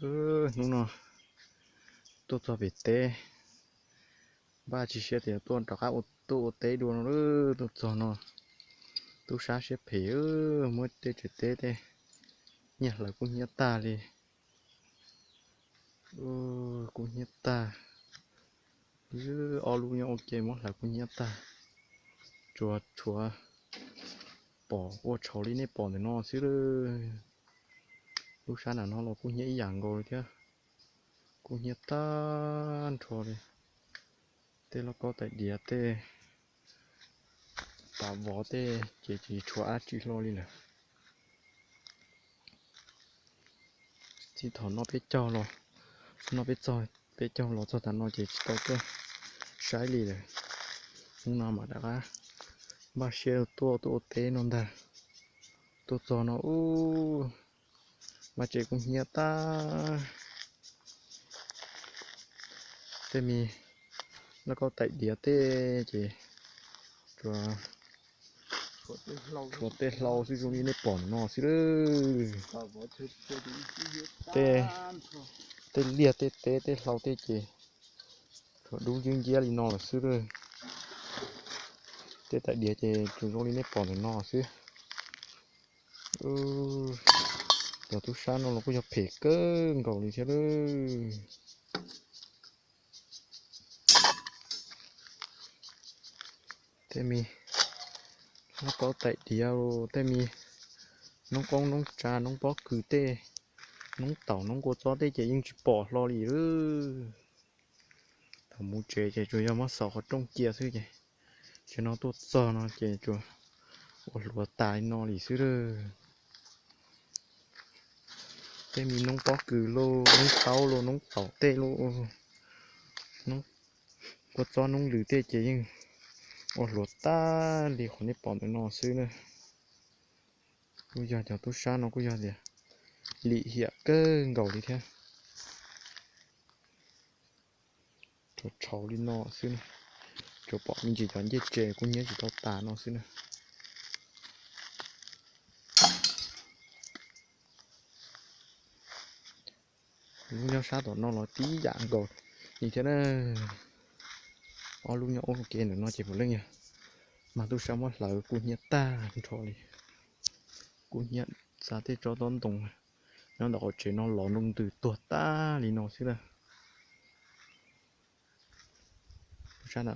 Hnub no tuaj txog pem teb, npaj tsis siab tias tuaj rov qab tuaj ua teb dua no, tuaj txog no tub sab siab phem, muab tej tsev teb tej nyiaj hlawv kub hnyiab tag li. Kub hnyiab tag, ob lub nyob ua ke muab hlawv kub hnyiab tag, tsuas tshuav pom ua tshauv li nej pom ntawm no xwb. Lub sab nram no los kub hnyiab ib yam nkaus li thiab, kub hnyiab tag nrho li. Tej lauj kaub tais diav tej, tav vov tej ces tsis tshuav dab tsi hlo li lawm. Txij thaum noj peb caug los, noj peb txog, peb caug los txog tav no ces tsis tau tuaj saib li lawm. Hnub no mam rov qab npaj siab tuaj tuaj ua teb no ntag. Tuaj txog no ub, vaj tsev kub hnyiab tag. Tej me lauj kaub tais diav tej ces tshuav tej hlau xwb zoo li nej pom no xwb lawm. Tej, tej liaj tej teb tej hlau tej ces tshuav dub nciab nciab li no lawm xwb lawm. Tej tais diav ces tsuas zoo li nej pom ntawm no xwb. Cov tub sab no los kuj yog phem kawg nkaus li thiab lawm. Tej me lauj kaub tais diav, tej me noob qoob noob tsa noob pob kws tej, noob taum noob kua txob tej ces yeej tsis pom hlo li lawm. Thaum mus tsev ces tsuas yog muab xauv qhov rooj cia xwb ces, tsev no tuaj txog no ces tsuas ua hluav tas li no li xwb lawm. Tej me noob pob kws lauj, noob taub lauj, noob taum tej lauj, noob kua txob noob lws tej ces yeej ua hluav tag li qhov nej pom ntawm no xwb na. Kuj yog cov tub sab no kuj yog tias lim hiam kawg nkaus li thiab. Tsuas tshauv li no xwb, tsuas pom me ntsis cov ncej tsev kub hnyiab tsis tau tas no xwb na. Lub nyob sab tom no los tib yam nkaus li thiab na. Ob lub nyob ua ke ntawm no ces puav leej yog mag tub sab muab hlawv kub hnyiab tag nrho li. Kub hnyiab xa tej tsob tob ntoo nyob ntawm qhov tsev no los nroo ntws tuag tag li no xwb na. Lub sab na